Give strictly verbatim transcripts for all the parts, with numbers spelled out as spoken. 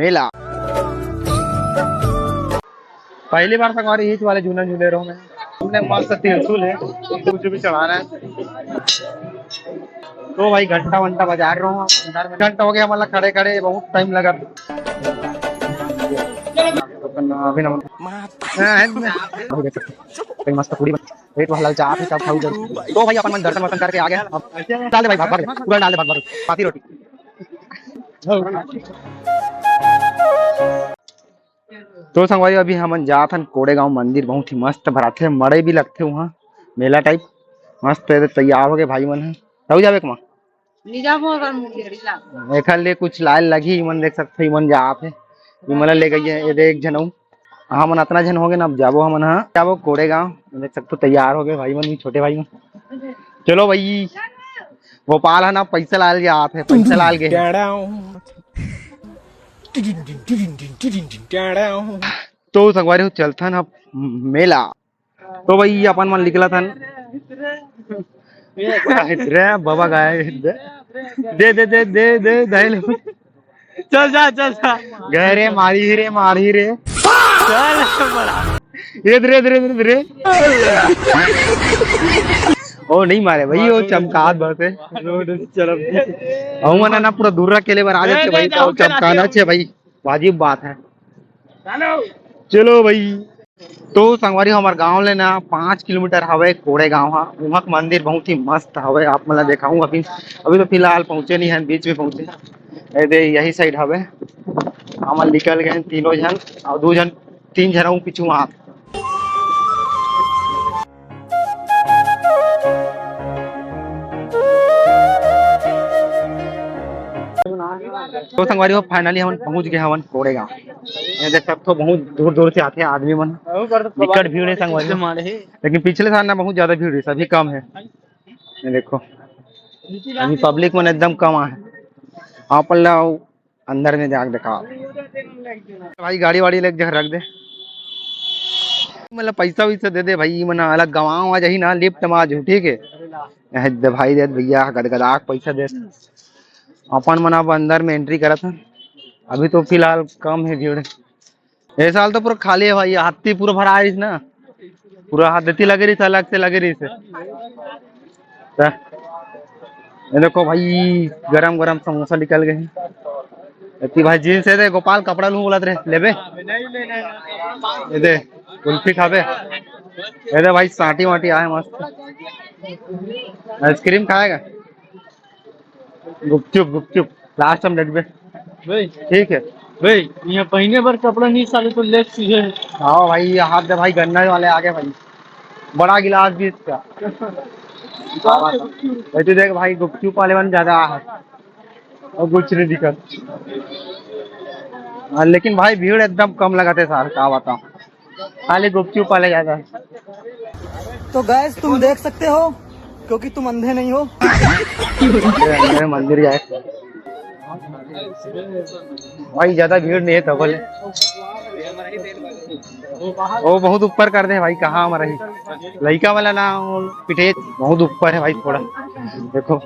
मेला। पहली बार संगवारी इही वाले झूलन झूले रहो मैं। हमने मस्त त्रिशूल है, कुछ भी चढ़ाना है। तो भाई घंटा वंटा बजा रहे हो अंदर में, घंटा हो गया मतलब खड़े खड़े, बहुत टाइम लगा। अभी ना मस्त पूरी बन-, पेट वाला चाप है, सब खाऊ जरूर। तो भाई अपन मन दर्शन वर्शन करके आ गए हैं। अब डाल दे भाई, भाग भाग, पूरा डाल दे, भाग भाग, पाती रोटी। तो संगवारी, अभी हमन जात हन कोड़ेगांव मंदिर, बहुत ही मस्त भराथे, मड़ई भी लगथे उहाँ, मेला टाइप। मस्त एदे तैयार हो गए भाई मन ह। तऊ जाबे कमा? नहीं जाबो अगर मुझे रिला। एखर ले कुछ लाए लगही, इमन देख सकथे, इमन जात हे, इमन ला ले गई है, एदे एक झन अउ। हमन अतना झन हो गए ना, अब जाबो हमन ह, जाबो कोड़ेगांव। देख सकथे तैयार हो गए भाई मन, छोटे भाई मन। चलो भाई, गोपाल है ना, पैसा लाल जात है, पैसा लाल गए। तो संगवारी हो, चलथन अब मेला। तो भाई अपन मन निकला थन। रे बाबा गाय दे दे दे दे दे दे दे। चल जा, चल जा। गए रे, मारी रे, मारी रे। चल बड़ा। ये दे रे, दे रे, दे रे। ओ नहीं मारे भाई, वो चमकात बहुत है। चल अब। अउ मना ना पूरा दूर रख के ले बर आ जाते भाई, अउ चमकाना छे भाई, वाजिब बात है। चलो भाई। तो संगवारी, हमार गांव ले ना पाँच किलोमीटर हवे कोड़े गांव हा। उहाँ के मंदिर बहुत ही मस्त हवे, आप मन ला देखाऊं। अभी, अभी तो फिलहाल पहुंचे नहीं है, बीच में पहुंचे हैं। ए दे, यही साइड हवे। हमन निकल गए हैं तीनों झन, और दो झन, तीन झन अउ पीछू वहाँ। तो संगवारी हो, finally हमन पहुंच गए हवन कोड़ेगांव। ये देख सकथो, बहुत दूर दूर से आथे आदमी मन, बिकट भीड़ है संगवारी हो। लेकिन पिछले साल ना बहुत ज्यादा भीड़ रही, अभी कम है। ये देखो, अभी पब्लिक मन एकदम कम आहे। आप ला अंदर में जाके देखा भाई, गाड़ी वाड़ी ले एक जगह रख दे। मतलब पैसा वैसा दे दे भाई, मन अलग गंवाव आ जाही ना, लिफ्ट में आ जाहू, ठीक है। ए दे भाई, दे भैया, गदगदा के पैसा दे। अपन मन अब अंदर में एंट्री करत हन। अभी तो फिलहाल कम है भीड़। ए साल तो पूरा खाली है भाई, हाथी पूरा भरा रहिस ना, पूरा हाथ देती लगे रहिस, अलग से लगे रहिस। त ये देखो भाई, गरम गरम समोसा निकल गए हैं। एती भाई जींस है दे, गोपाल कपड़ा लू बोलत रहे, लेबे? ये दे, कुल्फी खाबे? ये दे भाई, सांटी वाटी आए मस्त। आइसक्रीम खाएगा? गुपचुप, गुपचुप, लास्ट में डटबे। भाई, ठीक है। भाई, यहाँ पहने बार कपड़ा नहीं साले तो लेफ्ट सीधे। हाँ भाई, ये हाथ दे भाई, गन्ना वाले आ गए भाई, बड़ा गिलास भी इसका। भाई तू देख भाई, गुपचुप वाले मन ज्यादा है और कुछ नहीं दिखत। हाँ, लेकिन भाई भीड़ एकदम कम लगाते सार, का बताऊँ। खाली गुपचुप वाले ज्यादा है। तो गैस, तुम देख सकते हो, क्योंकि तुम अंधे नहीं हो। ये अंदर मंदिर जाए भाई, ज्यादा भीड़ नहीं है, तबल है। वो बहुत ऊपर कर दे भाई, कहाँ हमारा ही लड़का वाला ना, वो पिटे बहुत ऊपर है भाई, थोड़ा देखो।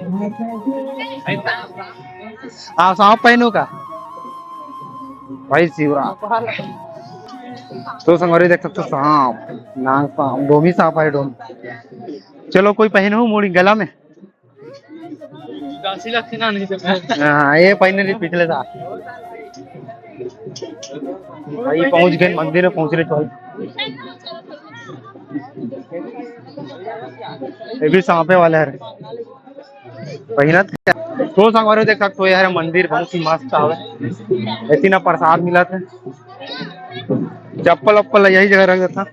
आप सांप पहनो का भाई शिवराम? तो संगवारी देख सकते हो, सांप, नाग सांप, डोमी सांप है, डोमी। चलो कोई पहनो मोड़ी गला में। हाँ, ये पहने नहीं पिछले साल। भाई पहुंच गए मंदिर में, पहुंच रहे चल। ये भी सांपे वाला है। पहिनत तो संगवारी देख सकते हो यार, मंदिर बहुत ही मस्त हवे। इतना प्रसाद मिला था, चप्पल वप्पल यही जगह रख देता।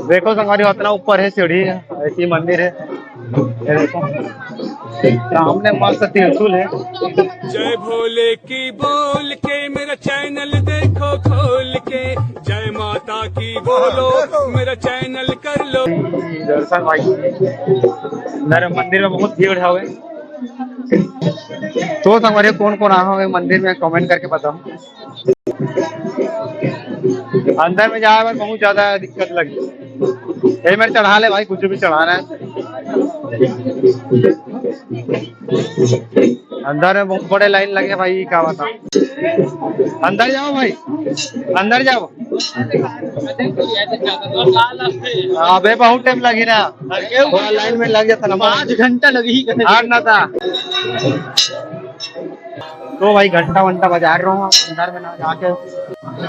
देखो संगवारी, इतना ऊपर है सीढ़ी, ऐसी मंदिर है। ये देखो, सामने मस्त त्रिशूल है। जय भोले की बोल के मेरा चैनल देखो खोल के, जय माता की बोलो मेरा चैनल कर लो। दर्शन भाई, अंदर मंदिर में बहुत भीड़ हवे। तो संगवारी, कौन कौन आए हवे मंदिर में, कमेंट करके बताओ। अंदर में जाए बर बहुत ज्यादा दिक्कत लगी। ये मेरे चढ़ा ले भाई, कुछ भी चढ़ाना है। अंदर में बहुत बड़े लाइन लगे भाई, का बताओ। अंदर जाओ भाई, अंदर जाओ। अबे बहुत टाइम लगी ना, थोड़ा लाइन में लग जाता ना, पाँच घंटा लगी। हार ना था। तो भाई घंटा वंटा बजा रहे हो अंदर में ना जाके।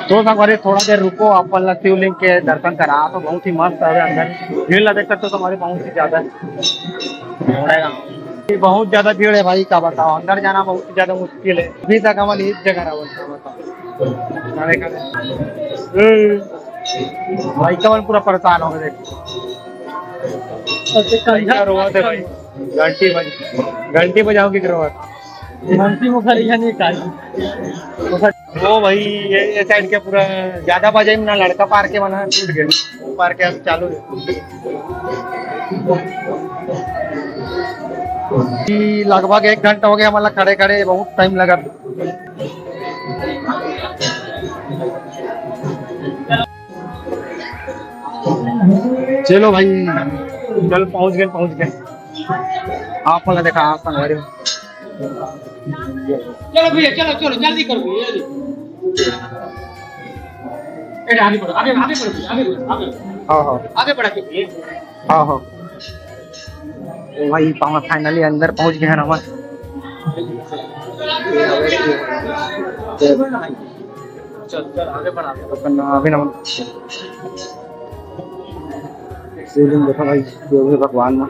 तो संगवारी थोड़ा देर रुको, अपन ला शिवलिंग के दर्शन करा। तो बहुत ही मस्त है अंदर, भीड़ ला देख सकते हो संगवारी, बहुत ही ज्यादा है। ये बहुत ज्यादा भीड़ है भाई, का बताओ, अंदर जाना बहुत ही ज्यादा मुश्किल है। अभी तक हमन इस जगह रहा, का बताओ। अरे का-, ए, भाई कमल पूरा परेशान हो गए, देख। अच्छा, भाई, क्या रोवत है भाई? घंटी बज-, घंटी बजाओ कि रोवत? घंटी मुखर यहाँ नहीं काट। वो भाई, ये, ये साइड के पूरा ज्यादा बजाई ना, लड़का पार के बना टूट गया, वो पार के अब चालू है। कि लगभग एक घंटा हो गया, मतलब, खड़े खड़े बहुत टाइम लगा। चलो भाई, चल, पहुंच गए, पहुंच गए। आप वाला देखा, आप संगवारी। चलो भैया, चलो, चलो, जल्दी करो भैया, जल्दी। ए, आगे बढ़ो, आगे, आगे बढ़ो भैया, आगे बढ़ो, आगे बढ़ो। हाँ, हाँ। आगे बढ़ा के भैया। हाँ, हाँ। तो भाई, पावा finally अंदर पहुंच गए हैं ना। चल, चल, आगे बढ़ा, आगे बढ़ा। तो करना अभी ना। शिवलिंग देखो भाई, जो भी भगवान ना।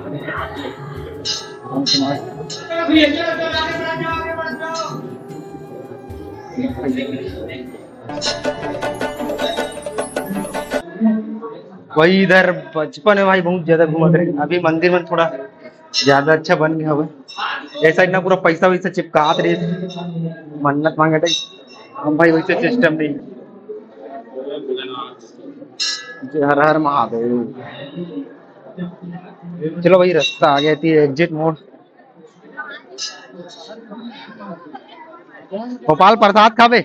वही इधर बचपन में भाई बहुत ज्यादा घूमत रहे, अभी मंदिर में थोड़ा ज्यादा अच्छा बन गया हवे। ये साइड ना पूरा पैसा वैसा चिपकात रहे, मन्नत मांगे टाइप। हम भाई वैसे सिस्टम नहीं। जय हर हर महादेव। चलो भाई, रास्ता आ गया थी, एग्जिट मोड़। गोपाल, प्रसाद खाबे?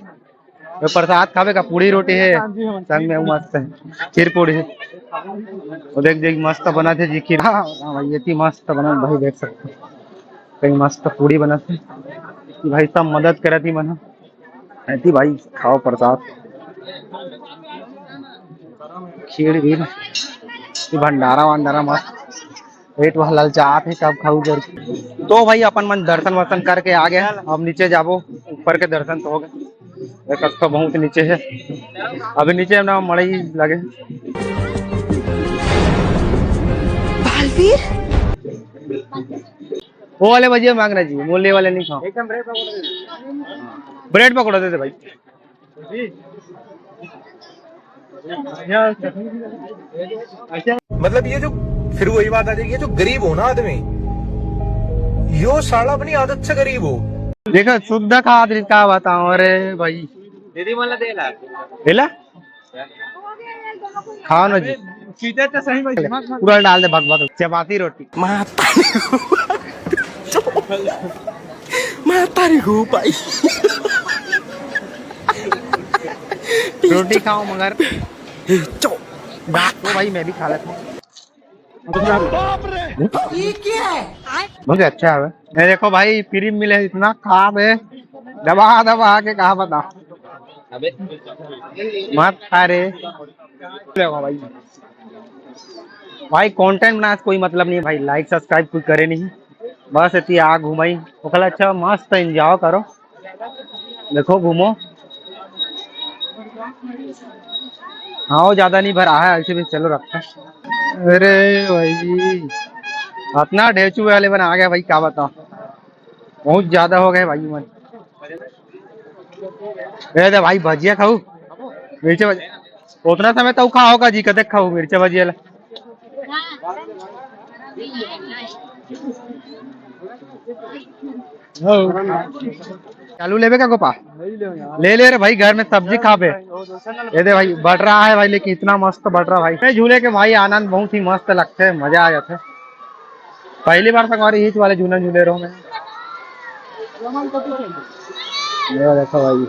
वो प्रसाद खाबे का? पूड़ी रोटी है, संग में मस्त है खीर पूड़ी है। वो देख, देख, मस्त बना थे जी खीर। हाँ, हाँ भाई, ये थी मस्त बना भाई, देख सकते हो। कहीं मस्त पूड़ी बना थे भाई, सब मदद करा थी मना। ऐसी भाई, खाओ प्रसाद, खीर भी, ये भंडारा वंडारा मस्त। पेट वह ललचात है, कब खाऊ करके। तो भाई, अपन मन दर्शन वर्शन करके आ गए, अब नीचे जाबो। ऊपर के दर्शन तो हो गए, एक तो बहुत नीचे है, अभी नीचे ना मड़ई लगे। बालवीर, वो वाले भजिया मांगना जी, मूली वाले नहीं खाओ। एकदम ब्रेड पकौड़ा दे दे। ब्रेड पकौड़ा दे दे भाई। मतलब, ये जो, फिर वही बात आ जाएगी, ये जो गरीब हो ना आदमी, यो साला अपनी आदत से गरीब हो। देखो, शुद्ध खाद इसका बताओ। अरे भाई, दीदी, मला देला। देला? खाओ ना जी। सीधे तो सही भाई। पूरा डाल दे, भग भग, चपाती रोटी। माता, माता रे गो भाई। रोटी खाओ मगर। चो। तो भाई, मैं भी खा लेता हूँ। ये क्या है? बहुत अच्छा है। ये देखो भाई, फ्री मिले, इतना खाब है, दबा दबा के कहा बता। अबे। मत खा रे। देखो भाई, भाई, कंटेंट बनाए से कोई मतलब नहीं भाई, लाइक सब्सक्राइब कोई करे नहीं, बस इतनी आ घुमाई। ओकला अच्छा, मस्त एंजॉय करो। देखो, घूमो। हाँ, वो ज्यादा नहीं भरा है, ऐसे भी चलो रखते हैं। अरे भाई, इतना ढेचू वाले बना आ गया भाई, क्या बताओ, बहुत ज्यादा हो गए भाई मन। ए दे भाई, भजिया खाऊ, मिर्चा भजिया। उतना समय तो खा होगा जी, कदे खाऊ मिर्चा भजिया ला। आलू लेबे का गोपा? ले ले रे भाई, घर में सब्जी खाबे। ये दे भाई, बटरा है भाई, लेकिन इतना मस्त बटरा भाई। ये झूले के भाई आनंद बहुत ही मस्त लगते हैं, मजा आ जाते हैं। पहली बार संगवारी इस वाले झूलन झूले रहो मैं। ये देखो भाई।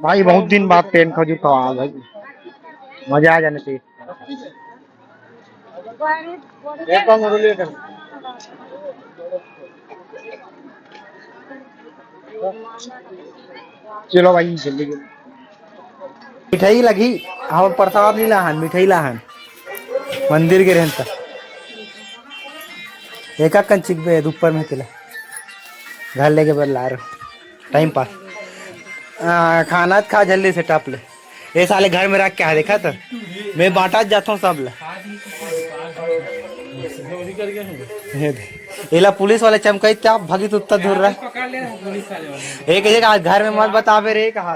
भाई, बहुत दिन बाद पेन खजूर खवा भाई, मजा आ जाने चाहिए। चलो भाई, जल्दी जल्दी। मिठाई लगी, हम प्रसाद नहीं लाहन, मिठाई लाहन, मंदिर के रहन त। एक कन चिकबे ऊपर में तेला घर लेके बर ला रहे। Time pass. आ, खाना त खा जल्दी से, टप ले। ये साले घर में रख के आ, देखा तो मैं बांटा जाता हूँ सब ला। ये दे। एला पुलिस वाले चमकाई, तब भगी तो उत्ता दूर रहा। एक एक आज घर में मत बतावे रे, कहा।